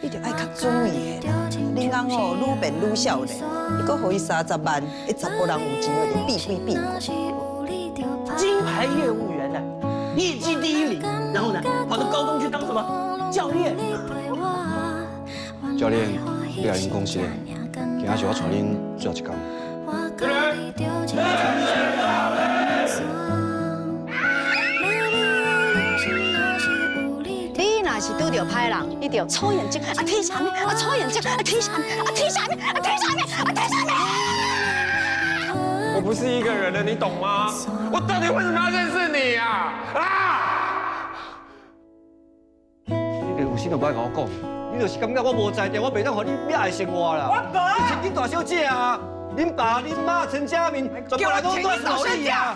你著愛較注意的啦。恁翁哦，愈變愈少年，你閣予伊30萬，彼查埔人有錢哦，就變鬼變怪。金牌業務員呢，業績第一名，然後呢，跑到高中去當什麼教練？教練，你共𪜶講實的，今仔是我帶恁最後一工。教練。你若是拄著歹人，你就粗眼睛啊，睇啥物啊，粗眼睛啊，睇啥物啊，睇啥物啊，睇啥物啊，睇啥物。我不是一個人了，你懂嗎？我到底為什麼要認識你啊？啊！你有啥都無愛共我講，你就是感覺我無才調，我袂當予你掠的生活啦。我無啊！你千金大小姐啊，恁爸、恁媽陳家明，全部人攏都是努力啊！